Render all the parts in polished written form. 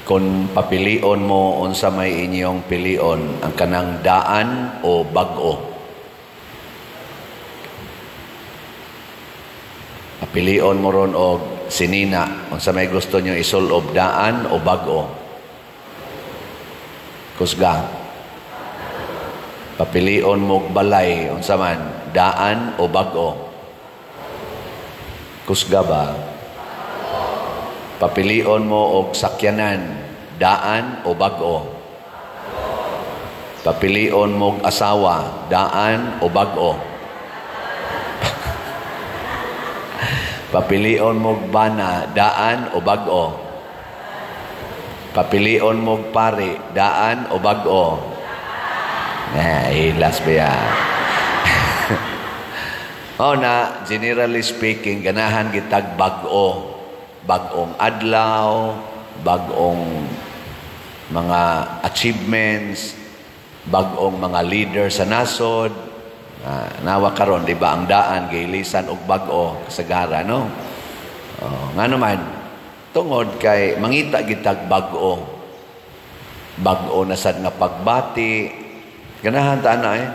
Kung papilion mo, unsa may inyong pilion, ang kanang daan o bag-o? Papilion mo ron og sinina, unsa may gusto nyo isulob, daan o bag-o? Kusga. Papilion mo og balay, unsa man, daan o bag-o? Kusga ba? Papilion mo og sakyanan, daan o bag-o? Papilion mo og asawa, daan o bag-o? Papilion mo og bana, daan o bag-o? Papilion mo og pari, daan o bag-o? Na, hilas ba yan? O na, generally speaking, ganahan gitag bag-o. Bag-ong adlaw, bag-ong mga achievements, bag-ong mga leader sa nasod. Nawa karon, di ba, ang daan gihilisan og bag-o kasagara, no? Oh, nga naman, tungod kay mangita gitag bag-o. Bag-o na sad nga pagbati. Ganahan ta na eh.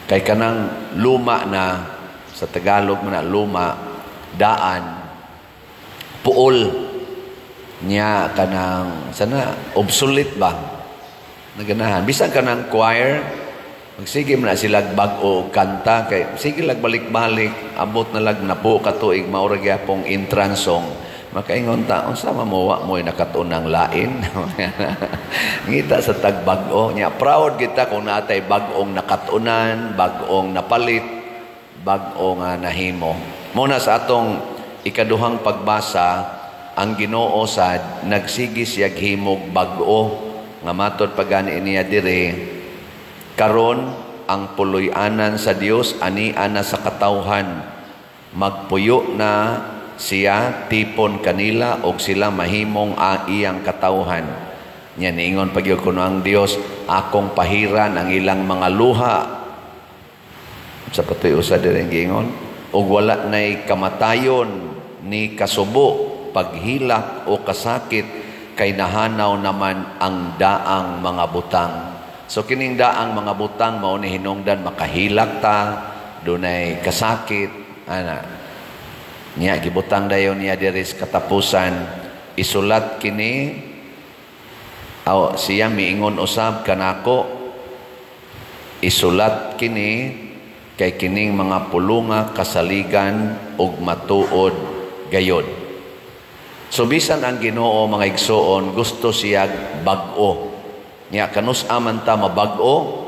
Kay kanang luma na, sa Tagalog man na luma, daan, puol niya kanang sana obsolete ba naganahan. Bisan kanang choir, magsige man na sila bag-o og kanta kay sige lag balik-balik, abot na lag napo ka tuig mao ra gyapong entrance song. Makaingon ta, unsa man mo, wa mo'y nakatun-ang lain? Ngita sa tag bag-o niya, proud kita kung naatay bag-ong nakatunan, bag-ong napalit, bag-o nga nahimo. Muna sa atong ikaduhang pagbasa, ang Ginoo sad nagsige siyag himog bag-o nga matod pagani niya dire, karon ang puloy-anan sa Dios ania na sa katawhan, magpuyo na siya tipon kanila og sila mahimong iyang katawhan. Nya niingon pa gyud kuno ang Dios, akong pahiran ang ilang mga luha. Sa patuy usa dire giingon, og wala nay kamatayon ni kasubo, paghilak o kasakit, kay nahanaw naman ang daang mga butang. So kining daang mga butang mao ni hinungdan makahilak ta, dunay kasakit ana. Niya gibutang dayon niya diri sa katapusan, isulat kini aw siya miingon usab kanako, isulat kini kay kining mga pulunga kasaligan ug matuod gayod. So bisan ang Ginoo, mga igsoon, gusto siya bag-o. Nya kanus-a man ta mabag-o?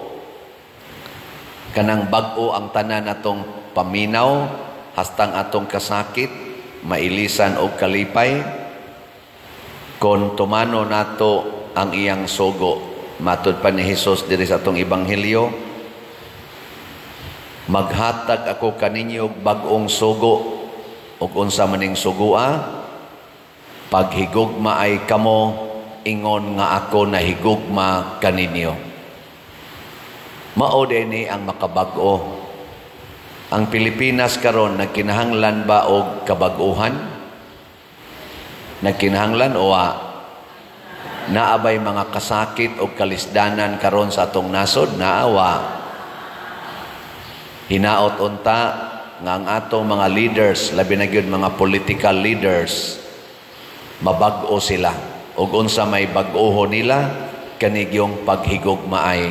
Kanang bag-o ang tanan atong paminaw, hastang atong kasakit, mailisan og kalipay, kon tumano nato ang iyang sugo. Matud pa ni Hesus diri sa atong ebanghelyo, maghatag ako kaninyo og bag-ong sugo. Ug unsa maning sugoa? Paghigugma ay kamo, ingon nga ako nahigugma kaninyo. Mao dinhi ang makabag-o. Ang Pilipinas karon nagkinahanglan ba og kabag-ohan? Nagkinahanglan o wa? Naabay mga kasakit o kalisdanan karon sa atong nasod? Naawa. Hinaot unta nga ang atong mga leaders, labi na gyud mga political leaders, mabag-o sila. Ug unsa may bag-oho nila, kanigyong paghigugmaay.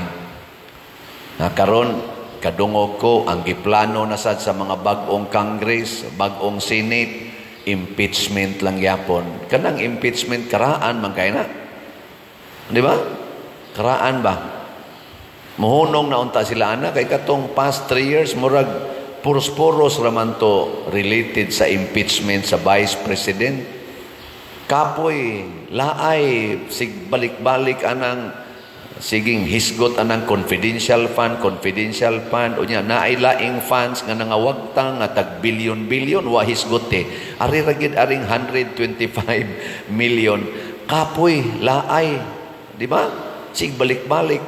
Nga karon kadungog ko ang giplano na sad sa mga bag-ong Congress, bag-ong Senate, impeachment lang yapon. Kanang impeachment karaan man kay na. Di ba? Karaan ba? Muhunong na unta sila ana kay katong past 3 years murag puros-puros raman to related sa impeachment sa Vice President. Kapoy, laay, sig balik-balik anang siging hisgot anang confidential fund, confidential fund, unya naay laing funds nga nangawagtang nga tag billion-billion wa hisgot eh. Ari ra gid aring 125 million. Kapoy, laay, di ba? Sig balik-balik.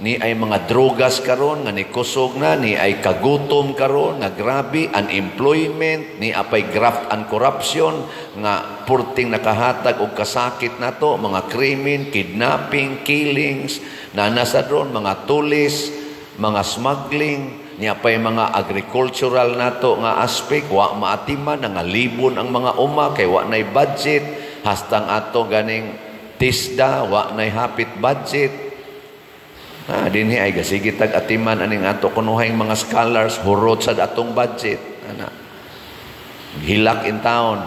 Ni ay mga drogas karon nga ni kusog na, ni ay kagutom karon nga grabe, unemployment, ni apay graft and corruption nga purting nakahatag og kasakit nato, mga krimen, kidnapping, killings, na nasa dron mga tulis, mga smuggling, ni apay mga agricultural nato nga aspect wa maatiman, nga libon ang mga uma kay wa nay budget, hastang ato ganing TISDA wa nay hapit budget. Dinhi ay gasige tag atiman aning ato kunuhay mga scholars, hurot sa atong budget. Ana. Hilak in town.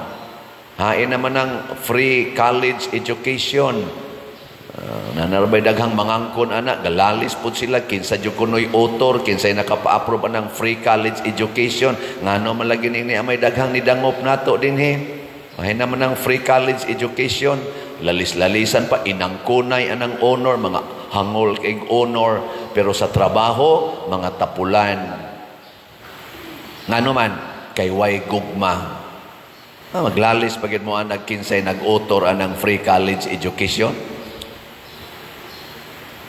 Hain naman ang free college education. Nanarbay daghang mangangkon ana, galalis pud sila kinsa jud kunoy author, kinsay nakapa-approve anang free college education. Ngano man lagi ni may daghang nidangop nato dinhi. Hain naman ang free college education. Lalis-lalisan pa inangkunay anang honor, mga hangol kay honor, pero sa trabaho mga tapulan. Ngano man kay way gugma. Maglalis pagid mo ang kinsay nag-author anang free college education.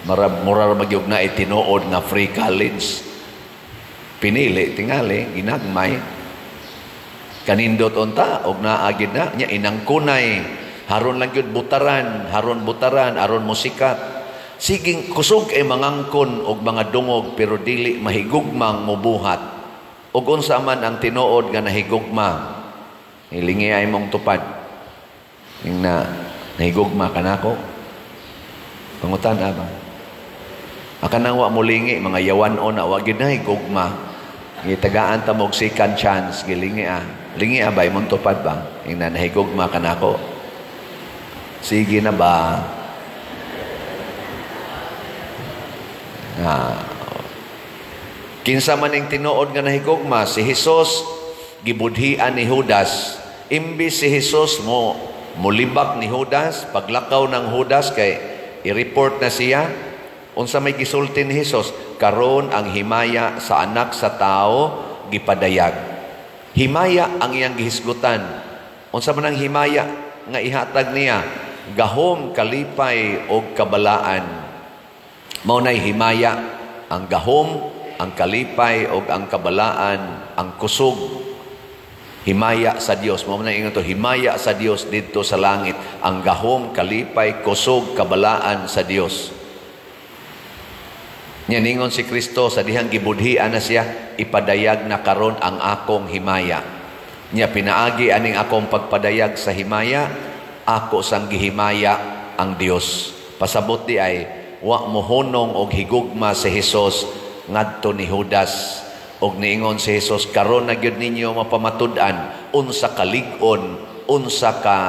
Mura magyug na itinuod nga free college. Pinili tingali ginagmay. Kanindot unta og naagid na nya inangkunay. Haron lang gyud butaran, haron butaran, aron musikat. Siging kusog ay mangangkon og mga dungog pero dili mahigugmang mubuhat. Og unsa man ang tinuod nga nahigugma, hilingi ay mong tupad. Ing na nahigugma kanako. Pangutan ba? Akanang wa molingi mga yawan-on na wa gyud nahigugma. Gitagaan ta mo og second chance, gilingi ah. Lingi ah ba imong tupad ba? Ing na nahigugma kanako. Sige na ba? Kinsa man ing tinuod nga nahigugma, si Hesus gibudhian ni Judas. Imbis si Hesus mo mulibak ni Judas, paglakaw ng Judas kay i-report na siya. Unsa may gisulti ni Hesus? Karon ang himaya sa anak sa tao gipadayag. Himaya ang iyang gihisgutan. Unsa man ang himaya nga ihatag niya? Gahom, kalipay og kabalaan. Mao nay himaya, ang gahom, ang kalipay og ang kabalaan, ang kusog. Himaya sa Dios. Mao nay ingon to, himaya sa Dios didto sa langit. Ang gahom, kalipay, kusog, kabalaan sa Dios. Nya ningon si Kristo sa dihang gibudhian na siya, ipadayag na karon ang akong himaya. Nya pinaagi aning akong pagpadayag sa himaya, ako sang gihimaya ang Dios. Pasabot di ay wa mohunong og higugma si Hesus ngadto ni Judas. Og niingon si Hesus, karon na gyud ninyo mapamatud-an unsa kalig-on, unsa ka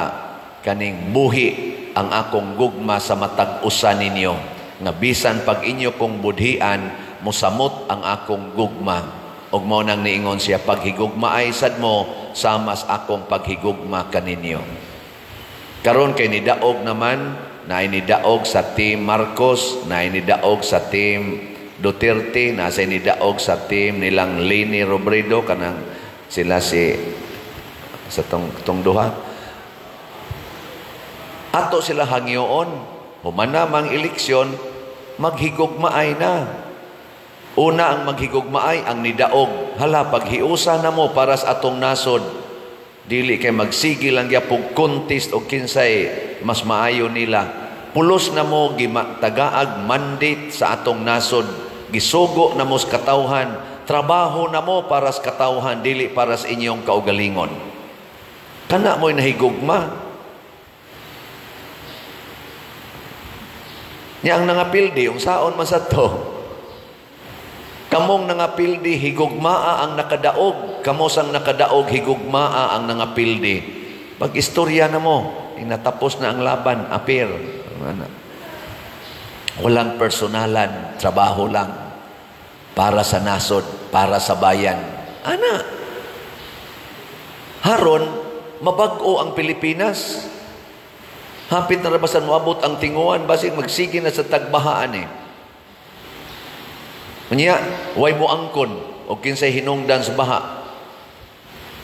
kaning buhi ang akong gugma sa matag usa ninyo, nga bisan pag inyo kong budhian, mosamot ang akong gugma. Og mao nang niingon siya, paghigugma ay sad mo samas akong paghigugma kaninyo. Karon kay nidaog naman, na nidaog sa team Marcos, na nidaog sa team Duterte, na sa nidaog sa team nilang Leni Robredo, kanang sila si sa tong duha. Ato sila hangyoon, human na mang eleksyon, maghigugmaay na. Una ang maghigugmaay ang nidaog. Hala, paghiusa na mo para sa atong nasod. Dili kay magsige lang gyapon contest og kinsay mas maayo nila. Pulos na mo tagaag mandate sa atong nasod. Gisugo na mo sa katawhan. Trabaho na mo para sa katawhan, dili para sa inyong kaugalingon. Kana mo'y nahigugma. Nya ang nangapildi, yung saon man sa to. Kamong nangapildi, higugmaa ang nakadaog. Kamo sang nakadaog, higugmaa ang nangapildi. Pag-istorya na mo, inatapos na ang laban, apir. Walang personalan, trabaho lang. Para sa nasod, para sa bayan. Ana, haron, mabag-o ang Pilipinas. Hapit na rabasan, moabot ang tinguan, basig magsige na sa tagbahaan eh. Unya, way mo angkon o kinsay hinungdan sa baha.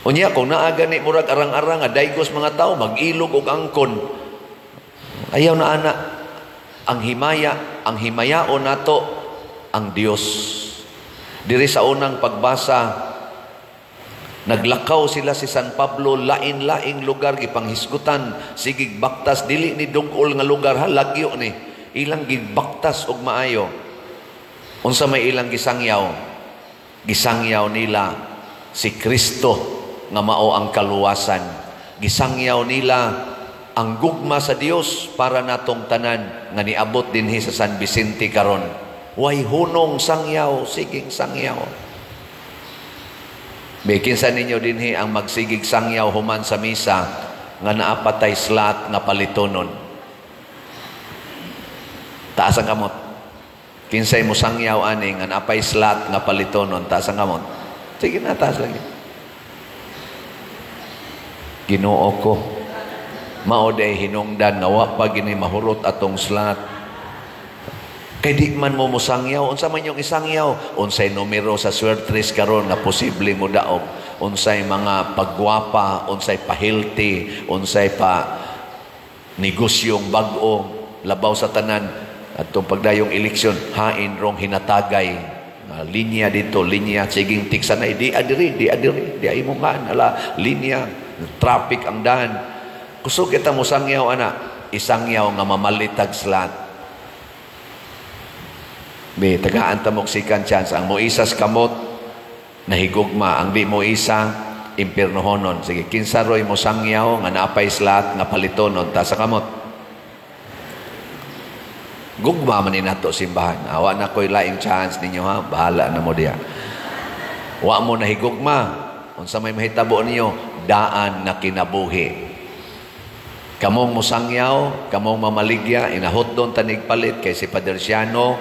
Unya, kung naa gani murag arang-arang, daygos mga tao, mag-ilog og angkon. Ayaw na ana. Ang himaya, ang himayaon nato ang Dios. Diri sa unang pagbasa, naglakaw sila si San Pablo lain-laing lugar, gipanghisgutan, sigig baktas, dili ni dungol nga lugar ha, lagyo ni. Ilang gibaktas og maayo. Unsa may ilang gisangyaw? Gisangyaw nila si Kristo nga mao ang kaluwasan. Gisangyaw nila ang gugma sa Dios para natong tanan nga niabot dinhi sa San Vicente karon. Way hunong, sangyaw, siging sangyaw. Be, kinsa ninyo dinhi ang magsigig sangyaw human sa misa nga naapatay slot nga palitonon? Taas ang kamot. Kinsay mo sangyaw ani nga naapay slot nga palitonon? Taas ang kamot. Sige na, taas lagi. Ginoo ko. Mao day hinungdan nga wa pa gini mahurot atong slot. Kay di man mo mosangyaw, unsa man yung isangyaw? Unsay numero sa swertres karon nga posible mo daog? Unsay mga pagwapa, unsay pa-healthy, unsay pa negosyong bag-o, labaw sa tanan atong pagdayong eleksyon, hain rong hinatagay. Linya dito, linya, siging tiksanay, di adiri, di adiri, di ay mo nga, ala, linya, traffic ang dahan. Kusog kita mo sangyaw, ana, isangyaw nga mamalitag slot. Be, tagaan ta mog second chance. Ang moisas kamot, nahigugma. Ang di mo isa, impirnohonon. Sige, kinsa roy mo sangyaw nga naapay slot nga palitonon, ta sa kamot. Gugma man ni nato simbahan. Awa na ko'y laing chance ninyo ha. Bahala na mo diya. Wa mo nahigugma. Unsa may mahitabo ninyo, daan na kinabuhi. Kamong musangyaw, kamong mamaligya, inahot doon tanig palit kay si Pader Siano,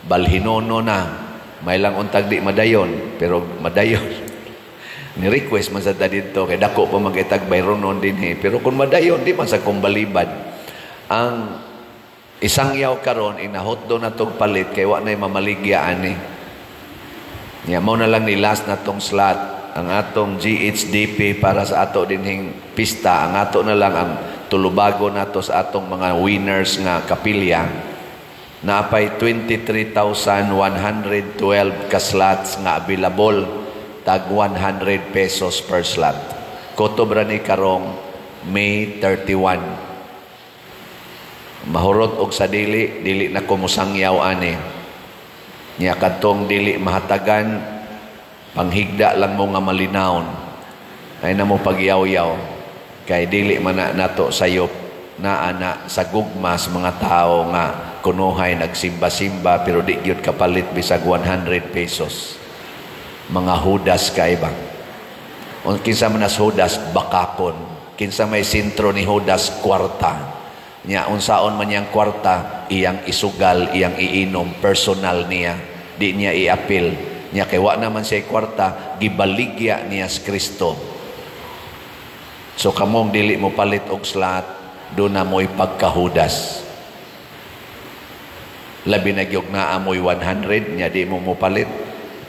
balhinono na. May lang untag di madayon, pero madayon. Ni-request man sa ta dito, kay dako pa magitag bayronon din eh. Pero kung madayon, di man sa kumbalibad. Ang isang yaw karon inahot doon na tong palit, kay wa na'y mamaligya ani. Ya, mo na lang ni last na tong slot, ang atong GHDP para sa ato dinhing pista, ang ato na lang ang tulubago nato sa atong mga winners nga kapilya. Naapay 23,112 ka slots nga available, tag 100 pesos per slot. Kutob ra ni karong May 31. Mahurot og sa dili, dili na ko mosangyaw ani. Nya kadtong dili mahatagan, panghigda lang mo nga malinawon. Ay na mo pagyaw-yaw kay dili man na nato sayop naa na sa gugma sa mga tao nga kunuhay nagsimba-simba pero di gyud kapalit bisag 100 pesos. Mga Judas kay ba? Un kinsa man as Judas, bakakon. Kinsa may sentro ni Judas, kwarta. Nya unsaon man niyang kwarta, iyang isugal, iyang iinom, personal niya, di niya iapil. Nya kay wa naman siya kwarta, gibaligya niya si Kristo. So kamong dili mo palit og slot, do na mo'y pagkahudas. Labi na gyud naa mo'y 100, nya di mo mopalit,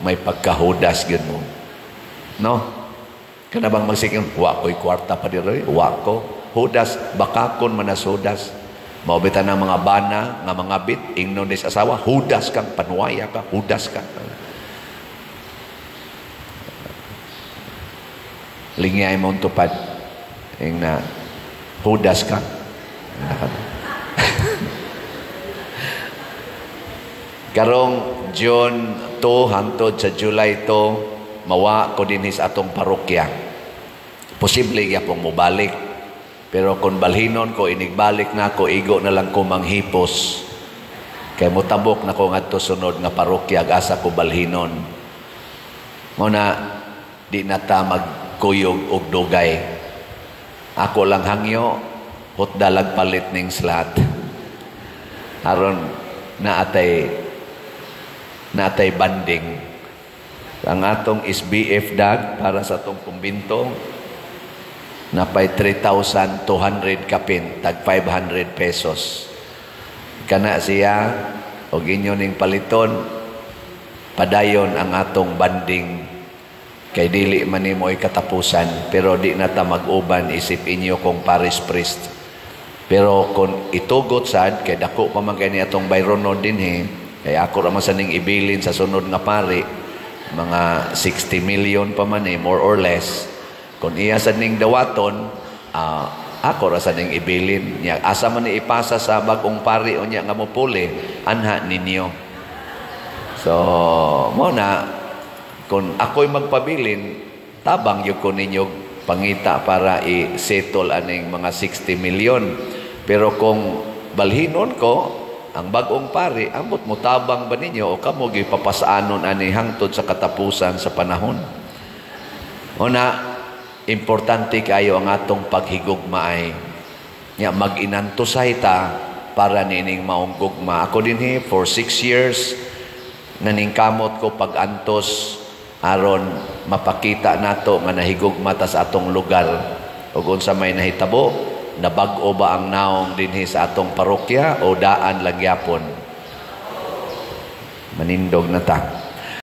may pagkahudas gyud mo. No? Kana bang magsiking, wa ko'y kwarta pa diri, wa ko. Hudas, bakakon man as Hudas. Mao bitaw ng mga bana, nga mga bit, ingnon ni sa asawa, Hudas kang, panuwaya ka, Hudas ka. Lingyay mong tupad. Ing na, Hudas ka. Karong June 2 hangtod sa July 2, mawa ko dinhi sa atong parokya. Posible gyapong mobalik. Pero kung balhinon ko, inigbalik na ko, igo na lang ko manghipos. Kay motabok na ko ngadto sunod nga parokya, asa ko balhinon. Muna, di na ta magkuyog og dugay. Ako lang hangyo, hutdalag palit ning slot. Aron naatay banding. Ang atong SBF dag para sa atong kumbinto, napay 3,200 kapin, tag 500 pesos. Kana siya, og inyo ning paliton, padayon ang atong banding. Kay dili man nimo katapusan, pero di na ta mag-uban isip inyo kung parish priest. Pero kung itugot sad, kay dako pa man kay ni atong bayronon dinhi, Kaya ako ra man sa ning ibilin sa sunod nga pari, mga 60 million pa man eh, more or less. Kung iya sa ning dawaton, ako ra sa ning ibilin. Nya, asa man ni ipasa sa bagong pari unya nga mopuli, anha ninyo. So, mo na, kung ako'y magpabilin, tabang gyud ko ninyo pangita para i-settle aning mga 60 million. Pero kung balhinon ko, ang bagong pari, ambot mo tabang ba ninyo o kamo gipapasaanon ani hangtod sa katapusan sa panahon? Una, importante kayo ang atong paghigugmaay. Nya mag-inantusay ta para nining maong gugma. Ako dinhi for 6 years naningkamot ko pag-antos aron mapakita nato nga nahigugma ta sa atong lugar. Ug unsa may nahitabo, nabag-o ba ang naong dinhi sa atong parokya o daan lang gyapon? Manindog na ta.